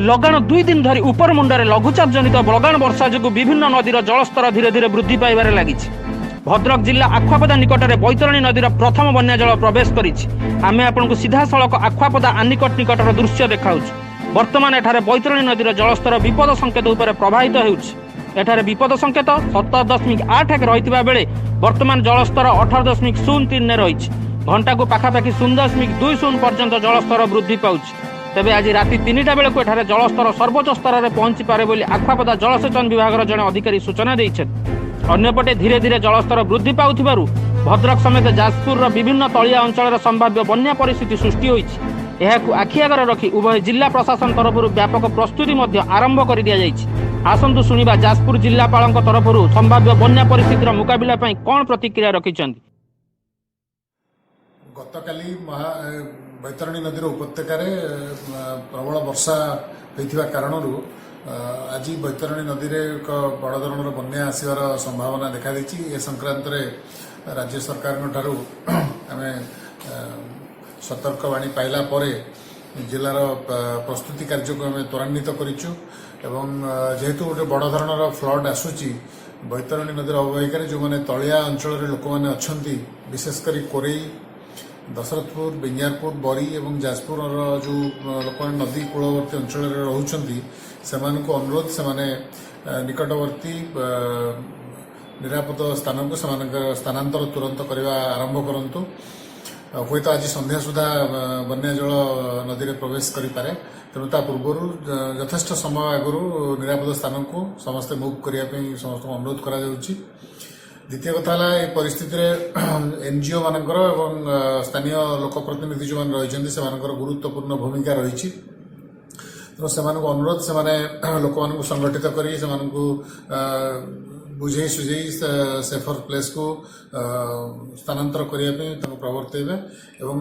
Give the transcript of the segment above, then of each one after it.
ଲଗାଣ 2 ଦିନ ଧରି ଉପର ମୁଣ୍ଡରେ ଲଘୁଚାପ ଜନିତ ଲଗାଣ ବର୍ଷା ଯୋଗୁଁ ବିଭିନ୍ନ ନଦୀର ଜଳସ୍ତର ଧୀରେ ଧୀରେ ବୃଦ୍ଧି ପାଇବାରେ ଲାଗିଛି। ଭଦ୍ରକ ଜିଲ୍ଲା ଆଖୁଆପଦା ନିକଟରେ ବୈତରଣୀ ନଦୀର ପ୍ରଥମ ବନ୍ୟା ଜଳ ପ୍ରବେଶ କରିଛି। ଆମେ ଆପଣଙ୍କୁ ସିଧାସଳଖ ଆଖୁଆପଦା ଆନିକଟ ନିକଟର ଦୃଶ୍ୟ ଦେଖାଉଛୁ। ବର୍ତ୍ତମାନ ଏଠାରେ ବୈତରଣୀ ନଦୀର ଜଳସ୍ତର ବିପଦ ସଂକେତ ଉପରେ ପ୍ରବାହିତ ହେଉଛି। ଏଠାରେ ବିପଦ ସଂକେତ 17.81 ରହିଥିବା ବେଳେ ବର୍ତ୍ତମାନ ଜଳସ୍ତର 18.03ରେ ରହିଛି। ଘଣ୍ଟାକୁ ପାଖାପାଖି 0.20 ପର୍ଯ୍ୟନ୍ତ ଜଳସ୍ତର ବୃଦ୍ଧି ପାଉଛି। ତେବେ ଆଜି ରାତି 3ଟା ବେଳକୁ ଏଠାରେ ଜଳସ୍ତର ସର୍ବୋଚ୍ଚ ସ୍ତରରେ ପହଞ୍ଚିପାରେ ବୋଲି ଆଖୁଆପଦା ଜଳସେଚନ ବିଭାଗର ଜଣେ ଅଧିକାରୀ ସୂଚନା ଦେଇଛନ୍ତି। ଅନ୍ୟପଟେ ଧୀରେ ଧୀରେ ଜଳସ୍ତର ବୃଦ୍ଧି ପାଉଥିବାରୁ ଭଦ୍ରକ ସମେତ ଯାଜପୁରର ବିଭିନ୍ନ ତଳିଆ ଅଞ୍ଚଳରେ ସମ୍ଭାବ୍ୟ ବନ୍ୟା ପରିସ୍ଥିତି ସୃଷ୍ଟି ହୋଇଛି। ଏହାକୁ ଆଖି ଆଗରେ ରଖି ଉଭୟ ଜିଲ୍ଲା ପ୍ରଶାସନ ତରଫରୁ ବ୍ୟାପକ ପ୍ରସ୍ତୁତି ମଧ୍ୟ ଆରମ୍ଭ କରିଦିଆଯାଇଛି। ଆସନ୍ତୁ ଶୁଣିବା ଯାଜପୁର ଜିଲ୍ଲାପାଳଙ୍କ ତରଫରୁ ସମ୍ଭାବ୍ୟ ବନ୍ୟା ପରିସ୍ଥିତିର ମୁକାବିଲା ପାଇଁ କ'ଣ ପ୍ରତିକ୍ରିୟା ରଖିଛନ୍ତି। ଗତକାଲି ବୈତରଣୀ ନଦୀର ଉପତ୍ୟକାରେ ପ୍ରବଳ ବର୍ଷା ହୋଇଥିବା କାରଣରୁ ଆଜି ବୈତରଣୀ ନଦୀରେ ଏକ ବଡ଼ ଧରଣର ବନ୍ୟା ଆସିବାର ସମ୍ଭାବନା ଦେଖାଦେଇଛି। ଏ ସଂକ୍ରାନ୍ତରେ ରାଜ୍ୟ ସରକାରଙ୍କ ଠାରୁ ଆମେ ସତର୍କବାଣୀ ପାଇଲା ପରେ ଜିଲ୍ଲାର ପ୍ରସ୍ତୁତି କାର୍ଯ୍ୟକୁ ଆମେ ତ୍ୱରାନ୍ୱିତ କରିଛୁ ଏବଂ ଯେହେତୁ ଗୋଟେ ବଡ଼ ଧରଣର ଫ୍ଲଡ୍ ଆସୁଛି, ବୈତରଣୀ ନଦୀର ଅବବାହିକାରେ ଯେଉଁମାନେ ତଳିଆ ଅଞ୍ଚଳରେ ଲୋକମାନେ ଅଛନ୍ତି, ବିଶେଷ କରି କୋରେଇ, ଦଶରଥପୁର, ବିଞ୍ଝାରପୁର, ବରୀ ଏବଂ ଯାଜପୁରର ଯେଉଁ ଲୋକମାନେ ନଦୀ କୂଳବର୍ତ୍ତୀ ଅଞ୍ଚଳରେ ରହୁଛନ୍ତି, ସେମାନଙ୍କୁ ଅନୁରୋଧ, ସେମାନେ ନିକଟବର୍ତ୍ତୀ ନିରାପଦ ସ୍ଥାନକୁ ସେମାନଙ୍କର ସ୍ଥାନାନ୍ତର ତୁରନ୍ତ କରିବା ଆରମ୍ଭ କରନ୍ତୁ। ହୁଏତ ଆଜି ସନ୍ଧ୍ୟା ସୁଦ୍ଧା ବନ୍ୟା ଜଳ ନଦୀରେ ପ୍ରବେଶ କରିପାରେ। ତେଣୁ ତା ପୂର୍ବରୁ ଯଥେଷ୍ଟ ସମୟ ଆଗରୁ ନିରାପଦ ସ୍ଥାନକୁ ସମସ୍ତେ ମୁଭ୍ କରିବା ପାଇଁ ସମସ୍ତଙ୍କୁ ଅନୁରୋଧ କରାଯାଉଛି। ଦ୍ୱିତୀୟ କଥା ହେଲା, ଏ ପରିସ୍ଥିତିରେ ଏନ୍ଜିଓ ମାନଙ୍କର ଏବଂ ସ୍ଥାନୀୟ ଲୋକପ୍ରତିନିଧି ଯେଉଁମାନେ ରହିଛନ୍ତି, ସେମାନଙ୍କର ଗୁରୁତ୍ୱପୂର୍ଣ୍ଣ ଭୂମିକା ରହିଛି। ତେଣୁ ସେମାନଙ୍କୁ ଅନୁରୋଧ, ସେମାନେ ଲୋକମାନଙ୍କୁ ସଂଗଠିତ କରି ସେମାନଙ୍କୁ ବୁଝେଇ ସୁଝେଇ ସେଫର ପ୍ଲେସ୍କୁ ସ୍ଥାନାନ୍ତର କରିବା ପାଇଁ ତାଙ୍କୁ ପ୍ରବର୍ତ୍ତେଇବେ ଏବଂ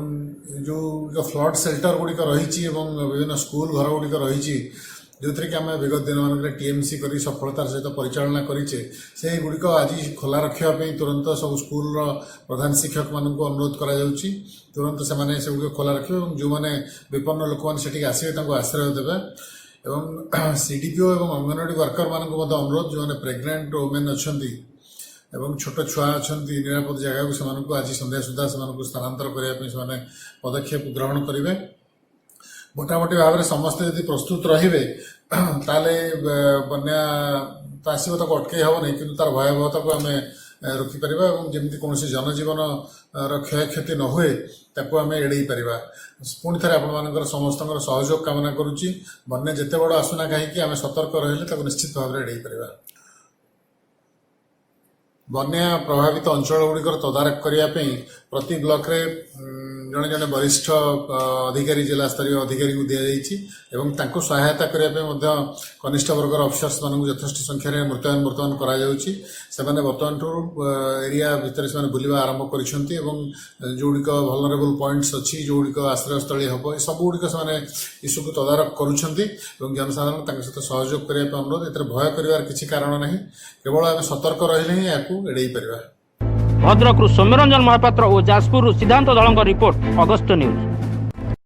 ଯେଉଁ ଯେଉଁ ଫ୍ଲଡ୍ ସେଲ୍ଟର ଗୁଡ଼ିକ ରହିଛି ଏବଂ ବିଭିନ୍ନ ସ୍କୁଲ ଘର ଗୁଡ଼ିକ ରହିଛି, ଯେଉଁଥିରେ କି ଆମେ ବିଗତ ଦିନମାନଙ୍କରେ ଟିଏମ୍ସି କରି ସଫଳତାର ସହିତ ପରିଚାଳନା କରିଛେ, ସେଇଗୁଡ଼ିକ ଆଜି ଖୋଲା ରଖିବା ପାଇଁ ତୁରନ୍ତ ସବୁ ସ୍କୁଲର ପ୍ରଧାନ ଶିକ୍ଷକମାନଙ୍କୁ ଅନୁରୋଧ କରାଯାଉଛି। ତୁରନ୍ତ ସେମାନେ ସେଗୁଡ଼ିକ ଖୋଲା ରଖିବେ ଏବଂ ଯେଉଁମାନେ ବିପନ୍ନ ଲୋକମାନେ ସେଠିକି ଆସିବେ, ତାଙ୍କୁ ଆଶ୍ରୟ ଦେବେ। ଏବଂ ସିଡିପିଓ ଏବଂ ଅଙ୍ଗନବାଡ଼ି ୱାର୍କରମାନଙ୍କୁ ମଧ୍ୟ ଅନୁରୋଧ, ଯେଉଁମାନେ ପ୍ରେଗନେଣ୍ଟ ଓମେନ୍ ଅଛନ୍ତି ଏବଂ ଛୋଟ ଛୁଆ ଅଛନ୍ତି, ନିରାପଦ ଜାଗାକୁ ସେମାନଙ୍କୁ ଆଜି ସନ୍ଧ୍ୟା ସୁଦ୍ଧା ସେମାନଙ୍କୁ ସ୍ଥାନାନ୍ତର କରିବା ପାଇଁ ସେମାନେ ପଦକ୍ଷେପ ଗ୍ରହଣ କରିବେ। ମୋଟାମୋଟି ଭାବରେ ସମସ୍ତେ ଯଦି ପ୍ରସ୍ତୁତ ରହିବେ, ତାହେଲେ ବନ୍ୟା ତ ଆସିବ, ତାକୁ ଅଟକେଇ ହେବ ନାହିଁ, କିନ୍ତୁ ତାର ଭୟାବହତାକୁ ଆମେ ରୋକିପାରିବା ଏବଂ ଯେମିତି କୌଣସି ଜନଜୀବନର କ୍ଷୟକ୍ଷତି ନ ହୁଏ, ତାକୁ ଆମେ ଏଡ଼େଇ ପାରିବା। ପୁଣି ଥରେ ଆପଣମାନଙ୍କର ସମସ୍ତଙ୍କର ସହଯୋଗ କାମନା କରୁଛି। ବନ୍ୟା ଯେତେ ବଡ଼ ଆସୁନା କାହିଁକି, ଆମେ ସତର୍କ ରହିଲେ ତାକୁ ନିଶ୍ଚିତ ଭାବରେ ଏଡ଼େଇ ପାରିବା। ବନ୍ୟା ପ୍ରଭାବିତ ଅଞ୍ଚଳ ଗୁଡ଼ିକର ତଦାରଖ କରିବା ପାଇଁ ପ୍ରତି ବ୍ଲକରେ ଜଣେ ଜଣେ ବରିଷ୍ଠ ଅଧିକାରୀ, ଜିଲ୍ଲା ସ୍ତରୀୟ ଅଧିକାରୀଙ୍କୁ ଦିଆଯାଇଛି ଏବଂ ତାଙ୍କୁ ସହାୟତା କରିବା ପାଇଁ ମଧ୍ୟ କନିଷ୍ଠ ବର୍ଗର ଅଫିସର୍ସ ମାନଙ୍କୁ ଯଥେଷ୍ଟ ସଂଖ୍ୟାରେ ମୁତୟନ ବର୍ତ୍ତମାନ କରାଯାଉଛି। ସେମାନେ ବର୍ତ୍ତମାନଠୁ ଏରିଆ ଭିତରେ ସେମାନେ ବୁଲିବା ଆରମ୍ଭ କରିଛନ୍ତି ଏବଂ ଯେଉଁଗୁଡ଼ିକ ଭଲନରେବଲ୍ ପଏଣ୍ଟସ୍ ଅଛି, ଯେଉଁଗୁଡ଼ିକ ଆଶ୍ରୟସ୍ଥଳୀ ହେବ, ଏ ସବୁଗୁଡ଼ିକ ସେମାନେ ଇସ୍ୟୁକୁ ତଦାରଖ କରୁଛନ୍ତି ଏବଂ ଜନସାଧାରଣ ତାଙ୍କ ସହିତ ସହଯୋଗ କରିବା ପାଇଁ ଅନୁରୋଧ। ଏଥିରେ ଭୟ କରିବାର କିଛି କାରଣ ନାହିଁ। କେବଳ ଆମେ ସତର୍କ ରହିଲେ ହିଁ ଏହାକୁ ଏଡ଼େଇ ପାରିବା। ଭଦ୍ରକରୁ ସୌମ୍ୟରଞ୍ଜନ ମହାପାତ୍ର ଓ ଯାଜପୁରରୁ ସିଦ୍ଧାନ୍ତ ଧଳଙ୍କ ରିପୋର୍ଟ, ଅଗସ୍ତ୍ୟ ନ୍ୟୁଜ୍।